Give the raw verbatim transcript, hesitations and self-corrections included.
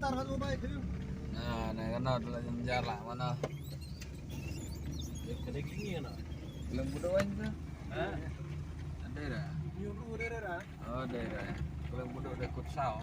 Na, na, kana dula jam jar la, mana? Kena kini na. Kelam budo ain tu. Ha? Ada dah. Nyuruh dah dah. Oh, ada dah. Kelam budo dah kutsau.